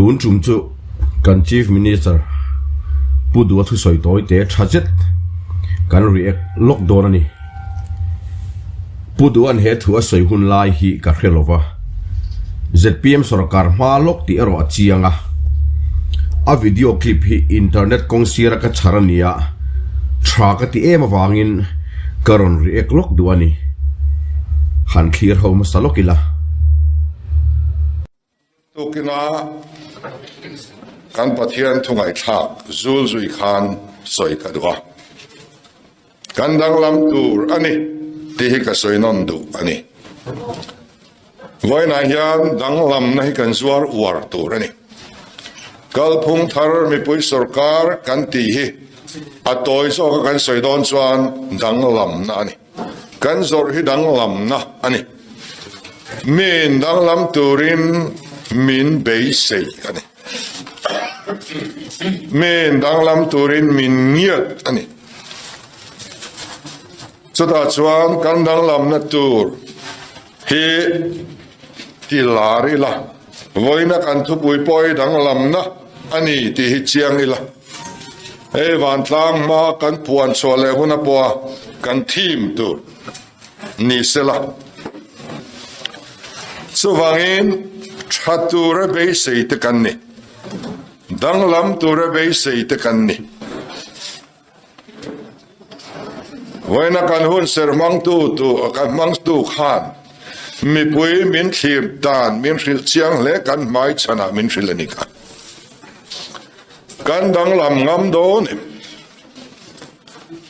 Tun tum chu kan Chief Minister Pu Dua thusawi tawi te tha zet kan react lawk dawn a ni. Pu Dua'n he thu a sawi hun lai hi ka hre lo va, zpm sorkar hma lawk tih erawh a chiang a. A video clip hi internet kawng sira ka chhar a nia, tha ka ti em avangin ka rawn react lawk duh a ni. Han thlir ho hmasa lawk ila. Tukina kan Pathian thungaihthlak zul zui khan sawi ka duh a, kan danglam tur a ni tih hi ka sawi nawn duh a ni. Vawiinah hian danglamna hi kan zuar uar tur a ni. Kalphung thar mipui sorkar kan tih hi a tawi zawka kan sawi dawn chuan danglamna a ni. Kan zawrh hi danglamna a ni. Min danglam turin min beisei a ni. Min danglam turin min ngiat a ni. Chutah chuan kan danglamna tur hi ti lar ila, vawiina kan thupui pawh hi danglamna a ni tih hi chiang ila. Hei vantlang hma kan puan chhuah leh hun a pawha kan thim tur ni sela. Chuvangin tha tura beisei te kan ni, danglam tura beisei te kan ni. Vawiina kan hun ser hmangtu tu kan hmangtu khan mipui min thlir dan min hrilh chiang hle kan hmai chhanah min hrilh a ni kha. Kan danglam ngam dawn em?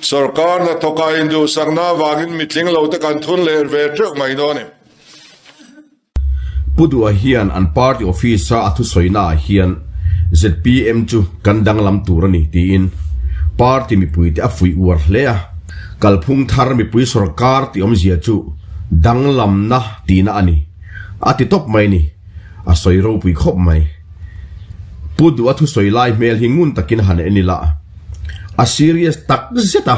Sorkar hnathawkah induhsakna avangin mitling lo te kan thun leh ve teuh mai dawn em? Pu Dua hian an party office a a thusawi naah hian zpm chu kan danglam tur a ni tiin party mipuite a fuih uar hle a, kalphung thar mipui sorkar tih awmzia chu danglamna tihna a ni a ti tawp mai ni, a sawi ropui khawp mai. Pu Dua thusawi lai hmel hi ngun takin han en ila a serious tak zet a,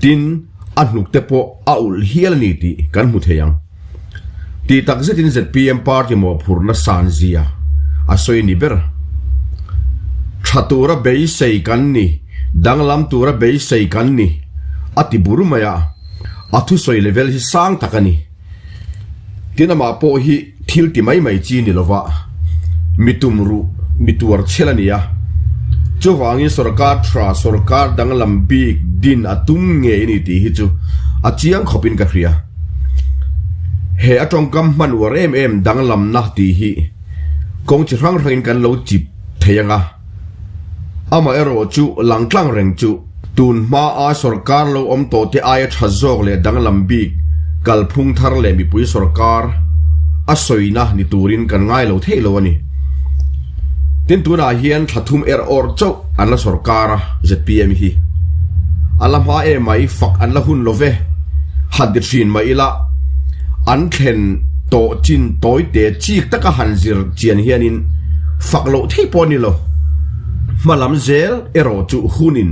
tin a hnuk te pawh a ulh hial a ni tih kan hmu thei ang. Tih tak zetin zpm party mawhphurhna san zia a sawi ni ber. Tha tura beisei kan ni, danglam tura beisei kan ni a ti bur mai a, a thusawi level hi sang tak a ni. Tin amah pawh hi thil ti mai mai chi ni lova mi tum ruh mi tuar chhel a ni a, chuvangin sorkar tha sorkar danglam bik din a tum ngei a ni tih hi chu a chiang khawpin ka hria. He a tawngkam hman uar em em danglamna tih hi kawng chi hrang hrangin kan lo chip thei ang a, amaherawh chu langtlang reng chu tun hmaa sorkar lo awm tawh te aia tha zawk leh danglam bik kalphung thar leh mipui sorkar a sawina ni turin kan ngai lo theih lo a ni. Tin tunah hian thla thum er awr chauh an la sorkar a, zpm hi a la hma em mai, fak an la hun lo ve, han ti thin mai ila an thlen tawh chin tawi te chik taka han zir chian hianin fak loh theih pawh a ni lo. Hma lam zel erawh chu hunin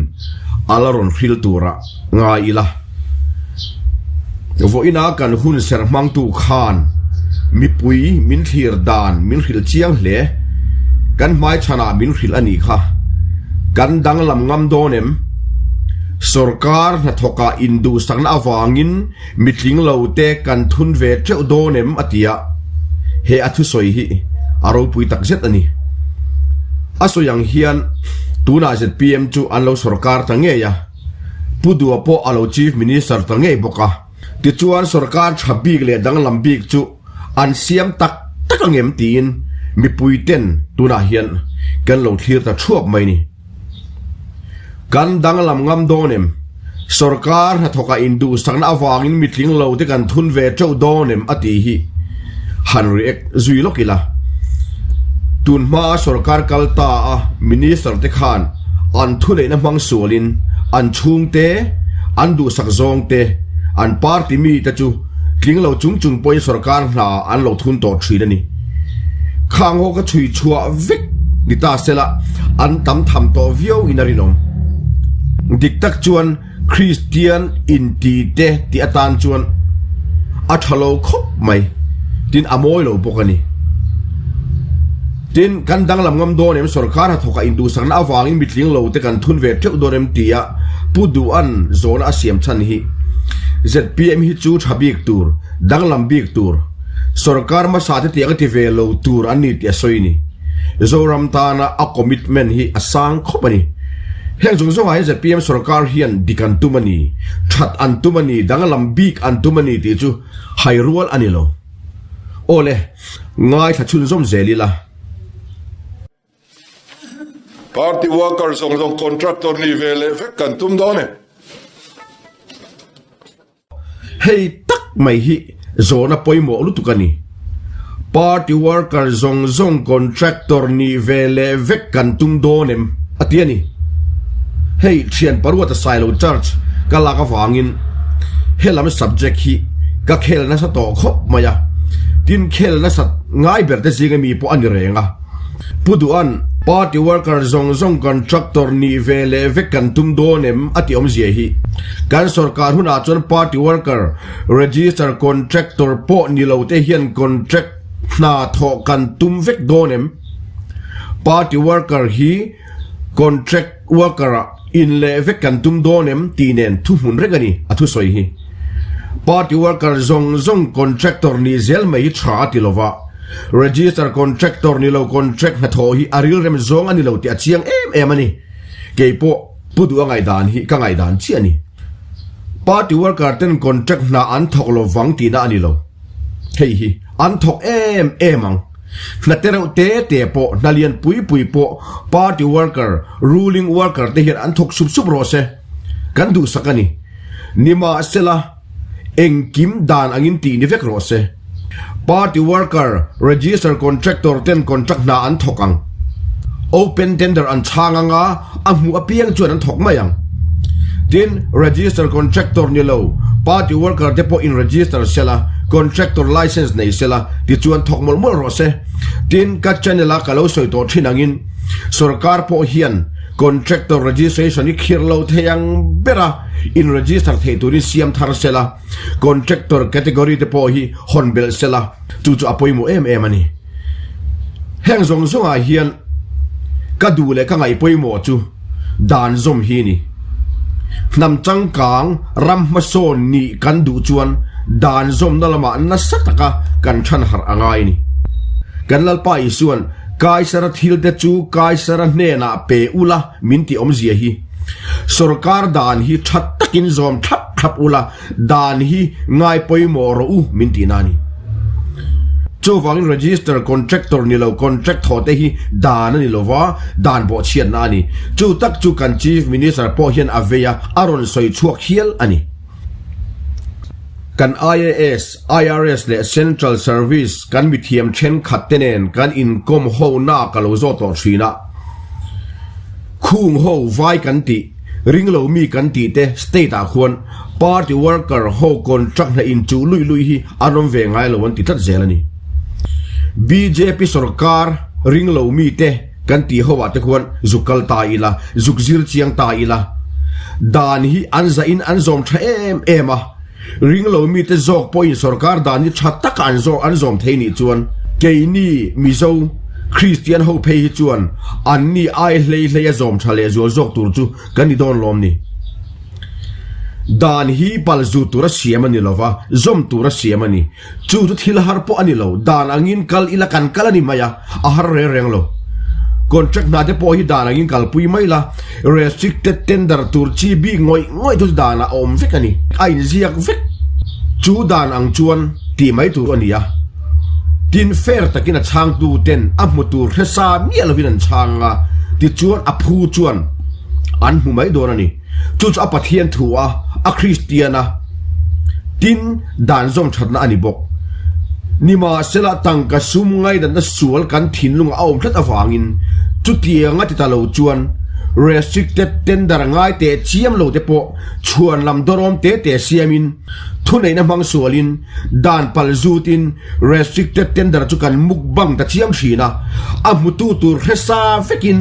a la rawn hril tura ngai ila. Vawiina kan hun ser hmangtu khan mipui min thlir dan min hrilh chiang hle. Kan hmaichhanah min hrilh a nih kha. Kan danglam ngam dawn em? Sorkar hnathawkah induhsakna avangin mitling lo te kan thun ve teuh dawn em? a ti a. He a thusawi hi a ropui takzet a ni. A sawi ang hian tunah zpm chu an lo sorkar ta ngei a. Pu Dua pawh a lo Chief Minister ta ngei bawk a. Tichuan sorkar tha bik leh danglam bik chu an siam tak tak ang em tiin mipui ten tunah hian kan lo thlir ta thuap mai ni. Kan danglam ngam dawn em? Sorkar hnathawkah induhsakna avangin mitling lo te kan thun ve teuh dawn em a tih hi han react zui lawk ila. Tun hmaa sorkar kal ta a Minister te khan an thuneihna hmang sualin an chhungte, an duhsak zawngte, an party mite chu tling lo chung chung pawhin sorkar hna an lo thun tawh thin a ni. Khang ho ka chhui chhuah vek ni ta sela an tam tham tawh viau in a rinawm. Dik tak chuan Kristian inti te tih atan chuan a tha lo khawp mai, tin a mawi lo bawk a ni. Tin, kan danglam ngam dawn em? Sorkar hnathawkah induhsakna avangin mitling lo te kan thun ve teuh dawn em tia Pu Duhan zawhna a siam chhan hi zpm hi chu tha bik tur, danglam bik tur, sorkar hmasa te tiang a ti ve lo tur an ni tih a sawi ni. Zoram tana a commitment hi a sang khawp a ni. Heng zawng zawngah hian zpm sorkar hian dik an tum a ni, that an tum a ni, danglam bik an tum a ni tih chu hai rual a ni lo. Aw le, ngaithla chhunzawm zel ila. Party worker zawng zawng contractor ni ve leh vek kan tum dawn e. Hei tak mai hi zawhna pawimawh lutuk a ni. Party worker zawng zawng contractor ni ve leh vek kan tum dawn em? a ti a ni. Hei thian paruata Sailo Church ka lak avangin helam subject hi ka khel nasa tawh khawp mai a, tin khel nasat ngai ber te zinga mi pawh a ni reng a. Pu Duhan, Party worker zawng zawng contractor nih ve leh vek kan tum dawn em? a ti awmzia hi. Kan sorkar hunah chuan party worker register contractor pawh ni lo te hian contract hna thawh kan tum vek dawn em? Party worker hi contract worker ah in leh vek kan tum dawn em tih nen thuhmun reng a ni a thusawi hi. Party worker zawng zawng contractor nih zel mai hi tha a ti lova, register contractor ni lo contract hnathawh hi a rilrem zawng a ni lo tih a chiang em em a ni. Keipawh Pu Duh a ngaihdan hi ka ngaihdan chiah a ni. Party worker ten contract hna an thawk lo vang tihna a ni lo. Hei hi an thawk em em ang. Hna te reuh te te pawh, hna lian pui pui pawh party worker, ruling worker te hian an thawk sup sup rawh se. Kan duhsak a ni. Nimahsela, engkim dan angin tih ni vek rawh se. Party worker, register contractor ten contract hna an thawk ang. Open tender an chhang anga a hmuh apiang chuan an thawk mai ang. Tin, register contractor ni lo, party worker te pawh in register sela, contractor license nei sela, tichuan thawk mawlh mawlh rawh se. Tin, ka channel a ka lo sawi tawh thin angin, sorkar pawh hian contractor registration hi khirh lo thei ang bera in register theih turin siam thar sela, contractor category te pawh hi hawn belh sela, chu chu a pawimawh em em a ni. Heng zawng zawngah hian ka duh leh ka ngaih pawimawh chu dan zawm hi ni. Hnam changkang ram hmasawn nih kan duh chuan dan zawmna lamah nasa taka kan than harh a ngai ni. Kan Lalpa Isua'n Kaisara thilte chu Kaisara hnenah pe ula min tih awmzia hi. Sorkar dan hi tha takin zawm thlap thlap ula Dan hi ngai pawimawh rawh u min tih na a ni. Chuvangin register contractor ni lo contract thaw te hi dan a ni lo va, dan bawhchhiatna a ni. Chu tak chu kan Chief Minister pawh hian a vei a, a rawn sawi chhuak hial a ni. Kan IAS, IRS leh Central Service kan mithiam thenkhat te nen kan inkawm ho na ka lo zawt tawh thin a. Khung ho vai kan tih. Ring lo mi kan tih te state ah khuan party worker ho contract hna in chuh luih luih hi an awm ve ngai lo an ti tlat zel a ni. Bjp sorkar ring lo mi te kan tih ho ah te khuan zuk kal ta ila, zuk zir chiang ta ila. Dan hi an zah in an zawm tha em em a, ring lo mi te zawk pawhin sorkar dan hi tha taka an zawk an zawm thei nih chuan keini Mizo Kristian ho phei hi chuan anni ai hlei hlei a zawm tha leh zual zawk tur chu kan ni dawn lawm ni. Dan hi pal zu tur a siam a ni lova, zawm tur a siam a ni. Chu chu thil har pawh a ni lo, dan angin kal ila kan kal a ni mai a, a har reng reng lo. Contract hna te pawh hi dan angin kalpui mai la, restricted tender tur chi bik ngawih ngawih chu dan ah a awm vek a ni, a inziak vek. Chu dan ang chuan tih mai tur a ni a, tin fair takin a chhangtu ten a hmu tur hresa miah lovin an chhang a, tichuan a phu chuan an hmu mai dawn a ni. Chu chu a Pathian thu a, a Kristian a, tin dan zawm thatna a ni bawk. Nimahsela tangka sum ngaidatna sual kan thinlungah a awm tlat avangin chutianga ti ta lo chuan restricted tender ngai teh chiam lo te pawh chhuan lam dawrawm te te siamin thuneihna hmang sualin dan pal zutin restricted tender chu kan mukbang ta chiam thin a, a hmutu tur hresa vekin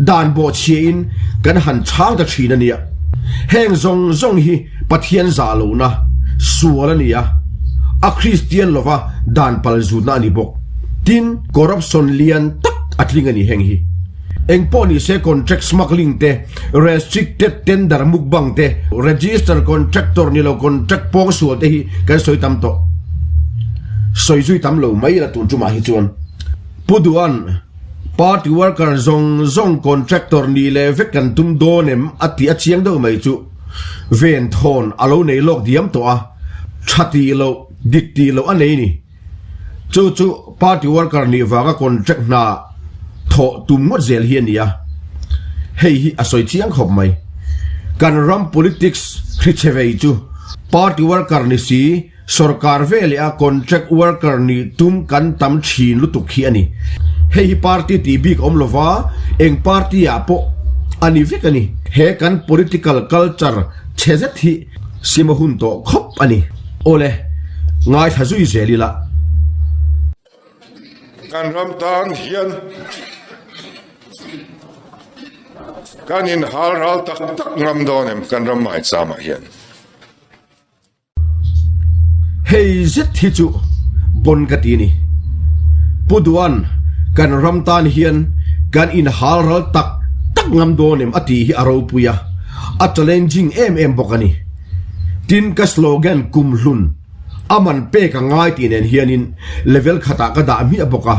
dan bawhchhiahin kan han chhang ta thin a nia. Heng zawng zawng hi Pathian zah lohna sual a ni a, a Kristian lova dan pal zutna a ni bawk. Tin, corruption lian tak. a tling a ni heng hi. Engpawh ni se contract smuggling te, restricted tender mukbang te, register contractor ni lo contract pawngsual te hi kan sawi tam tawh. Sawi zui tam lo mai la tun tumah hi chuan. Pu Duan, party worker zawng zawng contractor nih leh vek kan tum dawn em a tih a chiang deuh mai chu ven thawn a lo nei lawk diam tawh a, tha tih loh, dik tih loh a nei ni. Chu chu party worker nih vanga contract hna thawh tum ngawt zel hi a ni a, hei hi a sawi chiang khawp mai. Kan ram politics hrichhe vei chu party worker ni si Sorkar ve leh a contract worker nih tum kan tam thin lutuk hi a ni. Hei hi party tih bik awm lova, eng party ah pawh a ni vek a ni. He kan political culture chhe zet hi sim a hun tawh khawp a ni. Awle, ngaithla zui zel ila. Kan ram tan hian kan inhal ral tak tak ngam dawn em kan ram maicham ah hian. Hei zet hi chu bon ka ti a ni. Pu Duan, kan ram tan hian kan inhal ral tak tak ngam dawn em a tih hi a ropui a, a challenging em em bawk a ni. Tin ka slogan kum hlun a man pek a ngai tih nen hianin level khatah ka dah hmiah bawk a,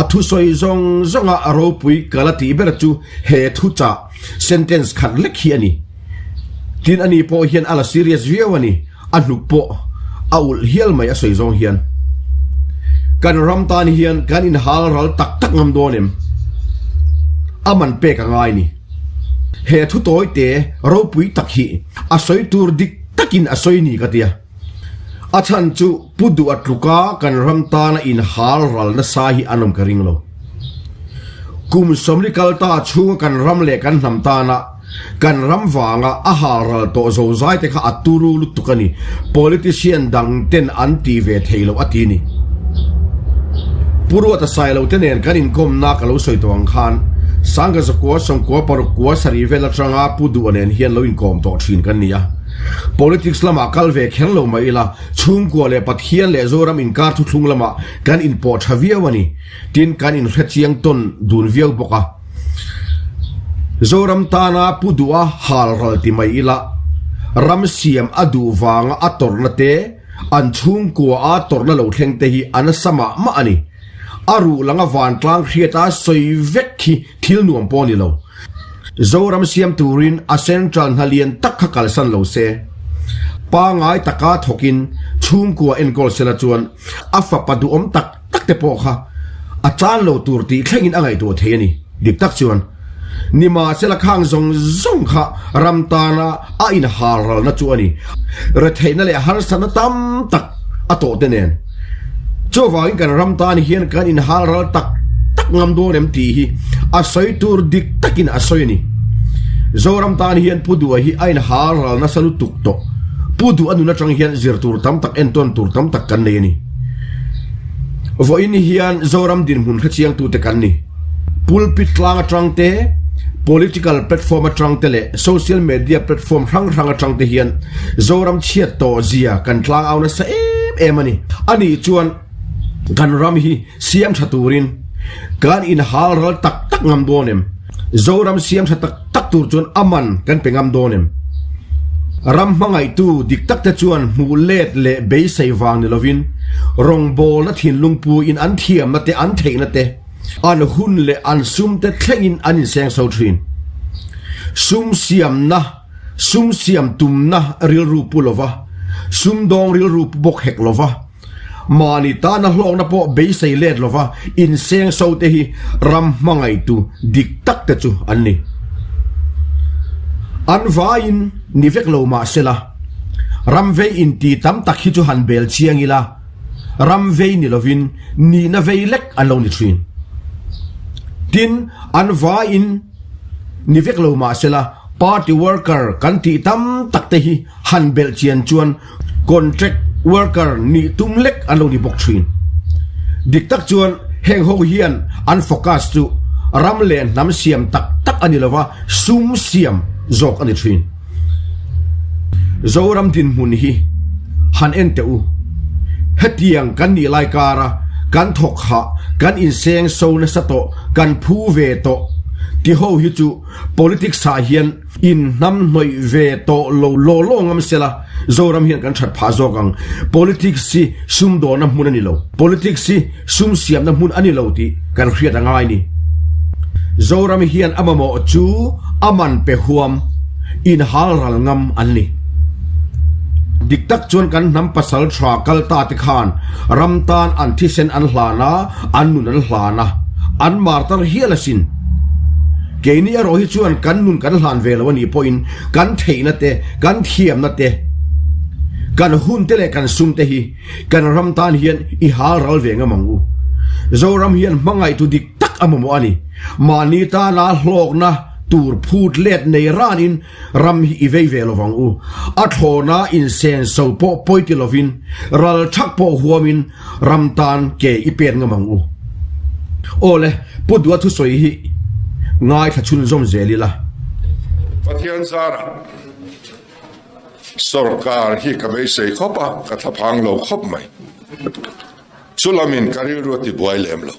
a thusawi zawng zawnga a ropui ka la tih ber chu he thuchah sentence khat lek hi a ni. Tin ani pawh hian a la serious viau a ni, a hnuk pawh a ulh hial mai a sawi zawng hian. Kan ram tan hian kan inhal ral tak tak ngam dawn em? A man pek a ngai ni. He thu tawi te ropui tak hi a sawi tur dik takin a sawi ni ka tia. A chhan chu Pu Duh a tluka kan ram tana inhal ral nasa hi an awm ka ring lo. Kum sawmli kal ta chhunga kan ram leh kan hnam tana kan ram vanga a hal ral tawh zozai te kha a turu lutuk a ni. Politician dang ten an ti ve thei lo a ti ni. Pu Ruata Sailo te nen kan inkawmna ka lo sawi tawh ang khan Sangha zakua sawmkua paruk kua sarih vel atanga Pu Duha nen hian lo inkawm tawh thin kan ni a. Politics lamah kal ve kher lo mai ila, chhungkua leh Pathian leh Zoram inkar thuthlung lamah kan inpawh tha viau a ni. Tin, kan inhrechiang tawn dun viau bawk a. Zoram tana Pu Duha hal ral ti mai ila, ram siam a duh vanga a tawrhna te, an chhungkua a tawrhna lo thleng te hi a nasa mah mah a ni. A ruh langa vantlang hriata sawi vek hi thil nuam pawh a ni lo. Zoram siam turin a central hna lian tak kha kalsan lo se. Pangai taka thawkin chhungkua enkawl sela chuan a fapa duhawm tak tak te pawh kha a chan lo tur tih thlengin a ngaihtuah thei a ni. Dik tak chuan nimahsela khang zawng zawng kha ram tana a inhal ralna chu a ni. Retheihna leh harsatna tam tak a tawh te nen. Chuvangin kan ram tan hian kan inhal ral tak tak ngam dawn em tih hi a sawi tur dik takin a sawi a ni. Zoram tan hian Pu Duha hi a inhal ral nasa lutuk tawh. Pu Duha nun atang hian zir tur tam tak entawn tur tam tak kan nei a ni. Vawiin hian Zoram dinhmun hrechiangtute kan ni. Pulpit tlang atang te, political platform atang te leh social media platform hrang hrang atang te hian Zoram chhiat tawh zia kan tlang au nasa em em a ni. Anih chuan kan ram hi siam tha turin kan inhal ral tak tak ngam dawn em? Zoram siam tha tak tak tur chuan a man kan pe ngam dawn em? Ram hmangaihtu dik tak te chuan hmuh let leh beisei vang ni lovin rawngbawlna thinlung puiin an thiamna te an theihna te an hun leh an sum te thlengin an inseng so thin. Sum siamna Sum siam tumna rilru pu lova, sum dawng rilru pu bawk hek lova, mahni tana hlawkna pawh beisei let lova inseng so te hi ram hmangaihtu dik tak te chu an ni. An vaiin ni vek lo mah sela, ram vei inti tam tak hi chu han bel chiang ila, ram vei ni lovin nihna vei lek an lo ni thin. Tin, an vaiin ni vek lo mah sela, Party worker kan tih tam tak te hi han belh chian chuan contract worker nih tum lek an lo ni bawk thin. Dik tak chuan heng ho hian an focus chu ram leh hnam siam tak tak a ni lova, sum siam zawk a ni thin. Zoram dinhmun hi han en teh u. Hetiang kan nih lai kara kan thawk hah, kan inseng so nasa tawh, kan phu ve tawh ti ho hi chu politics ah hian in hnam hnawih ve tawh lo law law ngam sela Zoram hian kan that phah zawk ang. Politics hi sumdawnna hmun a ni lo. Politics hi sum siamna hmun a ni lo tih kan hriat a ngai ni. Zoram hian a mamawh chu a man pe huam inhal ral ngam an ni. Dik tak chuan kan hnam pasal tha kal ta te khan ram tan an thisen an hlan a, an nun an hlan a, an martar hial asin. Keini erawh hi chuan kan nun kan hlan ve lo a nih pawhin kan theihna te, kan thiamna te, kan hun te leh kan sum te hi kan ram tan hian i hal ral ve ngam ang u. Zoram hian hmangaihtu dik tak a mamawh a ni. Mahni tana hlawkna tur phut let nei ranin ram hi i vei ve lovang u. A thlawna insenso pawh pawi ti lovin, ral thak pawh huamin ram tan ke i pet ngam ang u. Aw le, Pu Dua thusawi hi ngaithla chhunzawm zel ila. Pathian zarah sorkar hi ka beisei khawp a, ka thlaphang lo khawp mai. Chu lamin ka rilru a tibuai lem lo.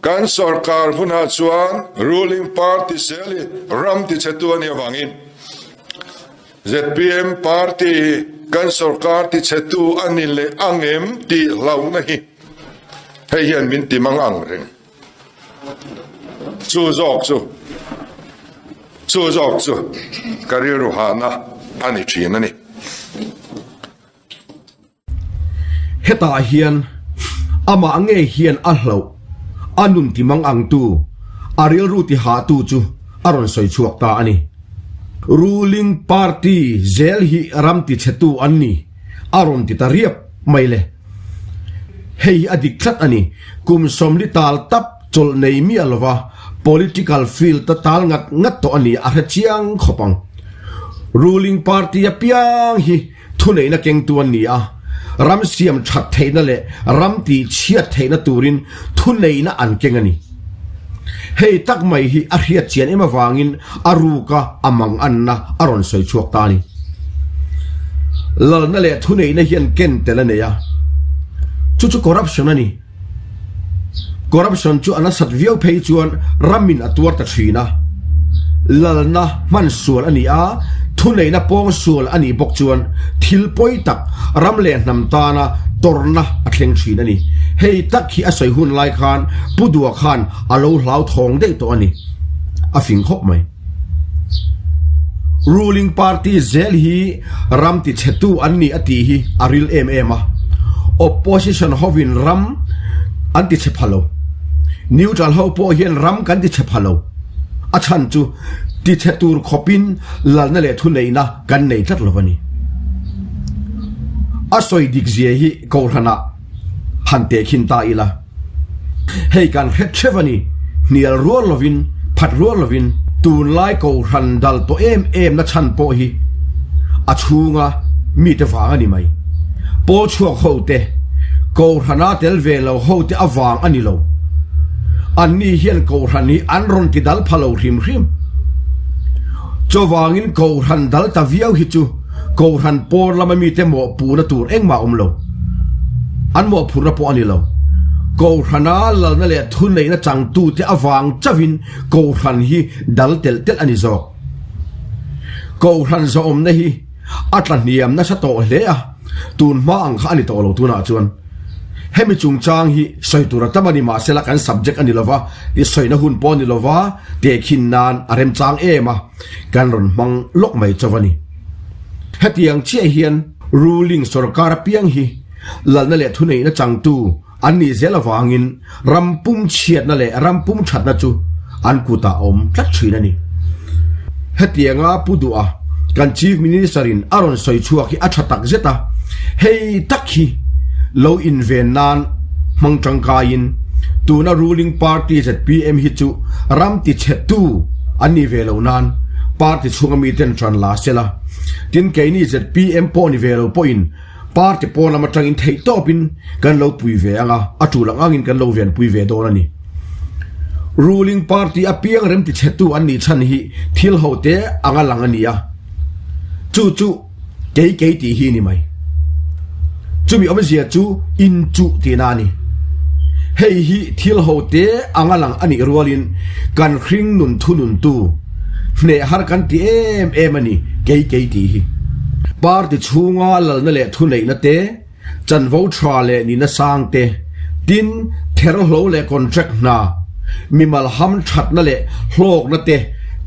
Kan sorkar hunah chuan ruling party zel hi ram tichhetu a nih avangin zpm party hi kan sorkar tichhetu a ni leh ang em tih hlauhna hi hei hian min ti mang ang reng. Chu zawk chu chu zawk chu ka rilru hahna a ni thin a ni. Hetah hian amah ngei hian a hlauh, a nun ti mang ang tu, a rilru ti hah tu chu a rawn sawi chhuak ta a ni. Ruling party zel hi ram ti chhe tu an ni, a rawn ti ta riap mai le. Hei hi a dik tlat a ni, kum sawmli tal tap chawlh nei miah lova political field a tal ngat ngat tawh a ni a hre chiang khawp ang. Ruling party apiang hi Thuneihna kengtu an ni a, ram siam that theihna leh ram tih chhiat theihna turin thuneihna an keng a ni. Hei tak mai hi a hriat chian em avangin a ruka a mang anna a rawn sawi chhuak ta a ni. Lalna leh thuneihna hian ken tel a nei a, chu chu corruption a ni. Corruption chu a nasat viau phei chuan ramin a tuar ta thin a, lalna hman sual a ni a, thuneihna pawng sual a nih bawk chuan thil pawi tak ram leh hnam tana tawrhna a thleng thin a ni. Hei tak hi a sawi hun lai khan Pu Dua khan a lo hlauthawng daih tawh a ni. A fing khawp mai. Ruling party zel hi ram tichhetu an ni a tih hi a ril em em a, opposition hovin ram an tichhe pha lo. Neutral ho pawh hian ram kan tichhe pha lo. A chhan chu tichhe tur khawpin lalna leh thuneihna kan nei tlat lo a ni. A sawi dik zia hi Kohhranah han tehkhin ta ila. Hei kan hre theuh a ni, hnial rual lovin, phat rual lovin. Tunlai Kohhran dal tawh em em na chhan pawh hi a chhunga mite vang a ni mai. Pawl chhuak ho te, Kohhrana tel ve lo ho te avang a ni lo. Anni hian Kohhran hi an rawn ti dal pha lo hrim hrim. Chuvangin Kohhran dal ta viau hi chu Kohhran pawn lama mite mawhpuhna tur engmah a awm lo. An mawhphurhna pawh a ni lo. Kohhrana lalna leh thuneihna changtute avang chauhin Kohhran hi dal telh telh a ni zawk. Kohhran zawhawmna hi a tla hniam nasa tawh hle a, tun hma ang kha a ni tawh lo tunah chuan. Hemi chungchang hi sawi tur a tam a ni mahsela kan subject a ni lova, i sawina hun pawh a ni lova, tehkhin nan a remchang em a. Kan rawn hmang lawk mai chauh a ni. Hetiang chiah hian ruling sorkar apiang hi lalna leh thuneihna changtu an nih zel avangin ram pum chhiatna leh ram pum thatna chu an kutah a awm tlat thin a ni. Hetianga Pu Duha kan Chief Minister in a rawn sawi chhuak hi a tha tak zet a, hei tak hi lo inven nan hmang tangkaiin tuna ruling party zpm hi chu ram tichhetu an nih ve lo nan party chhunga miten tan la se la, tin keini zpm pawh ni ve lo pawhin party pawn lam atangin theih tawpin kan lo pui ve ang a, a tul ang angin kan lo venpui ve dawn a ni. Ruling party apiang rem tichhetu an nih chhan hi thil ho te anga lang a ni a, chu chu kei kei tih hi ni mai. Chumi awmzia chu inchuh tihna a ni. Hei hi thil ho te anga lang a nih rualin kan hring nun thununtu hneh har kan ti em em a ni kei kei tih hi. Party chhunga lalna leh thuneihna te, chanvo tha leh nihna sang te, tin, therhlo leh contract hna, mimal ham thatna leh hlawkna te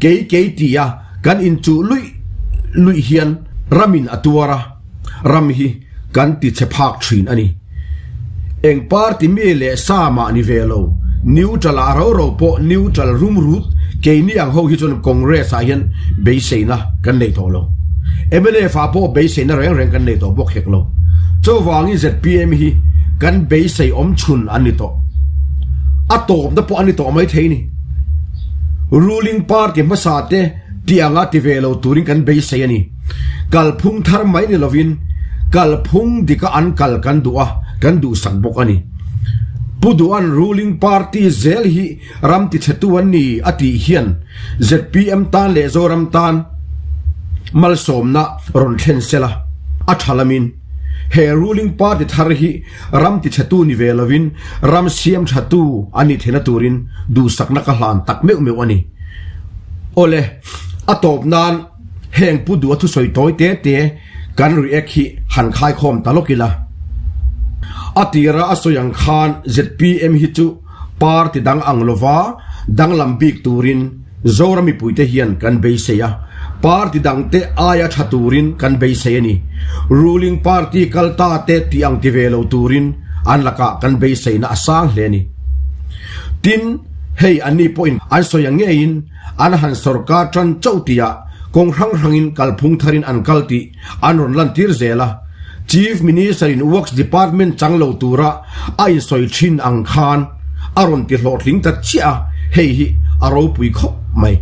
kei kei tia kan inchuh luih luih hian ramin a tuar a. Ram hi kan ti chhe phak thin a ni. Eng party mi leh sa mah ni ve lo, neutral ah ro ro pawh neutral rum rut keini ang ho hi chuan Congress ah hian beiseina kan nei tawh lo. Mnf ah pawh beiseina reng reng kan nei tawh bawk hek lo. Chuvangin zpm hi kan beisei awm chhun an ni tawh. A tawpna pawh a ni tawh maithei ni. Ruling party hmasa te tih anga ti ve lo turin kan beisei a ni. Kalphung thar mai ni lovin kalphung dika an kal kan duh a, kan duhsak bawk a ni. Pu Duhan ruling party zel hi ram tichhetu an ni a tih hian zpm tan leh Zoram tan malsawmna rawn thlen sela a tha lamin he ruling party thar hi ram tichhetu ni ve lovin ram siam thatu an nih theihna turin duhsakna ka hlan tak meuh meuh a ni. Awle, a tawp nan. Heng Pu Duha thusawi tawi te te kan react hi han khaikhawm ta lawk ila. A tira a sawi ang khan zpm hi chu party dang ang lova danglam bik turin Zoram mipuite hian kan beisei a, party dangte aia tha turin kan beisei a ni. Ruling party kal ta te tih ang ti ve lo turin an lakah kan beiseina a sang hle a ni. Tin, hei anni pawhin an sawi ang ngeiin, An han sorkar tan chauh tihah kawng hrang hrangin kalphung tharin an kal tih an rawn lantir zel a. Chief Minister in Works Department chang lo tura a insawi thin ang khan a rawn ti hlawhtling ta chiah a, hei hi a ropui khawp mai.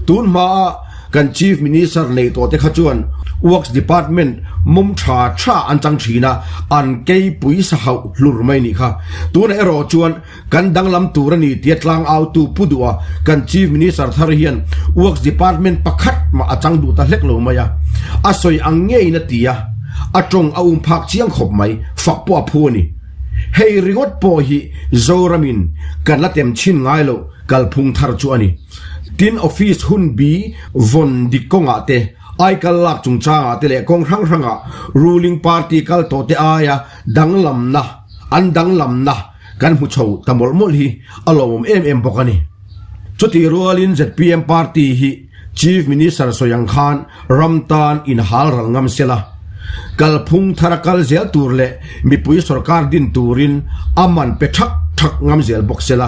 Tun hmaa kan Chief Minister neih tawh te kha chuan Works Department mum tha tha an chang thin a, an keipui sa hauh hlur mai nih kha. Tunah erawh chuan Kan danglam tur a ni tia tlang autu Pu Duha kan Chief Minister thar hian Works Department pakhat mah a chang duh ta hlek lo mai a, a sawi ang ngeiin a ti a, a tawng a um phak chiang khawp mai, fak pawh a phu a ni. Hei ringawt pawh hi Zoramin kan la tem chhin ngai loh kalphung thar chu a ni. Tin office hun bi vawn dik kawngah te, aikal lak chungchangah te leh kawng hrang hrangah ruling party kal tawh te aia danglamna an danglamna Kan hmu chho ta mawlh mawlh hi a lawmawm em em bawk a ni. Chutih rualin zpm party hi Chief Minister sawi ang khan ram tan inhal ral ngam sela, kalphung thara kal zel tur leh mipui sorkar din turin a man pe thak thak ngam zel bawk sela,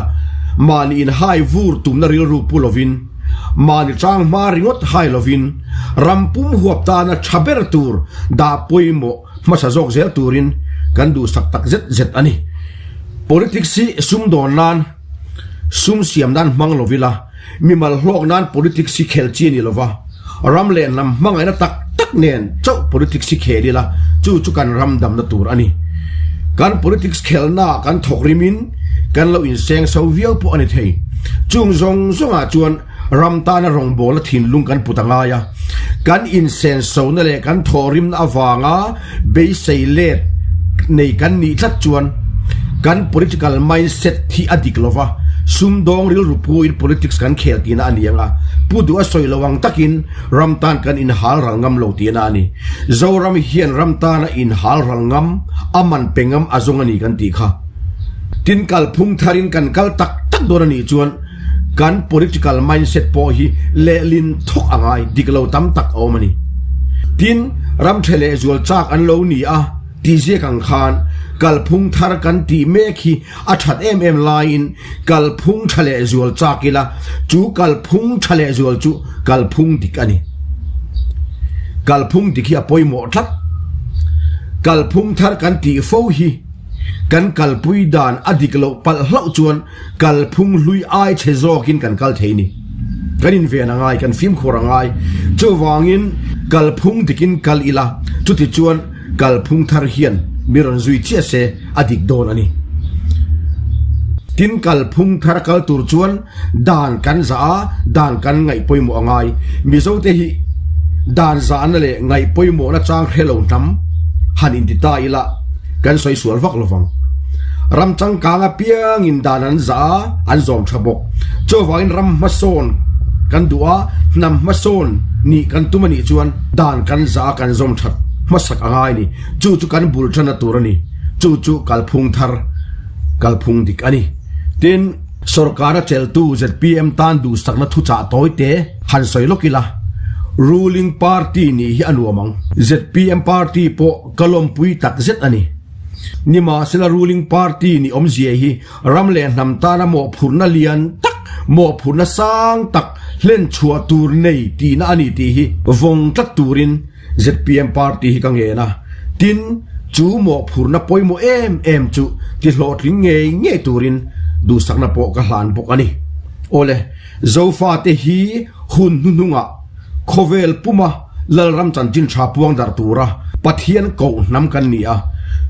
mahni inhai vur tumna rilru pu lovin, mahni chang hma ringawt hai lovin ram pum huap tana tha ber tur dah pawimawh hmasa zawk zel turin kan duhsak tak zet zet a ni. Politics hi sum dawn nan, sum siam nan hmang lo ila, mimal hlawk nan politics hi khel chi a ni lova, ram leh hnam hmangaihna tak tak nen chauh politics hi khel ila, chu chu kan ram damna tur a ni. Kan politics khelnaah kan thawk rimin kan lo inseng so viau pawh a ni thei. Chung zawng zawngah chuan Ram tana rawngbawlna thinlung kan put a ngai a, kan insensona leh kan thawhrimna avanga beisei let nei kan nih tlat chuan kan political mindset hi a dik lova, sumdawng rilru puin politics kan khel tihna a ni ang a, pu duh a sawi lo ang takin ram tan kan inhal ral ngam lo tihna a ni. Zoram hian ram tana inhal ral ngam, a man pe ngam a zawng a ni kan tih kha. Tin kalphung tharin kan kal tak tak dawn a nih chuan, Kan political mindset pawh hi lehlin thawk a ngai, dik lo tam tak a awm a ni. Tin, ram tha leh zual chak an lo ni a tih ziak ang khan kalphung thar kan tih mek hi a that em em laiin kalphung tha leh zual chak ila chu kalphung tha leh zual chu kalphung dik a ni. Kalphung dik hi a pawimawh tlat. Kalphung thar kan tih fo hi kan kalpui dan a dik loh palh hlauh chuan Kalphung hlui ai chhe zawkin kan kal thei ni. Kan inven a ngai, kan fimkhur a ngai. Chuvangin kalphung dikin kal ila, chuti chuan kalphung thar hian mi rawn zui chiah se a dik dawn a ni. Tin, kalphung thar kal tur chuan dan kan zah a, dan kan ngaih pawimawh a ngai. Mizote hi dan zahna leh ngaih pawimawhna chang hre lo hnam han inti ta ila. kan sawi sual vak lovang. Ram changkang apiangin dan an zah a, an zawm tha bawk. Chuvangin ram hmasawn kan duh a, hnam hmasawn nih kan tum a nih chuan dan kan zah a kan zawm that hmasak a ngai a ni. Chu chu kan bul tana tur a ni. Chu chu kalphung thar, kalphung dik a ni. Tin, sorkara cheltu zpm tan duhsakna thuchah tawi te han sawi lawk ila, ruling party nih hi a nuam ang. Zpm party pawh ka lawmpui tak zet a ni. Nimahsela ruling party nih awmzia hi ram leh hnam tana mawhphurhna lian tak, mawhphurhna sang tak hlen chhuah tur nei tihna a ni tih hi vawng tlat turin zpm party hi ka ngen a. Tin, chu mawhphurhna pawimawh em em chu ti hlawhtling ngei ngei turin duhsakna pawh ka hlan bawk a ni. Awle, Zofate hi hun hnuhnungah Khawvel puma Lalram chanchin tha puang darh tura Pathian koh hnam kan ni a,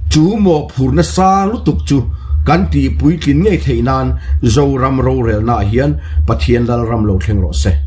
chu mawhphurhna sang lutuk chu kan tih puitlin ngei theih nan Zoram rorelnaah hian Pathian Lalram lo thleng rawh se.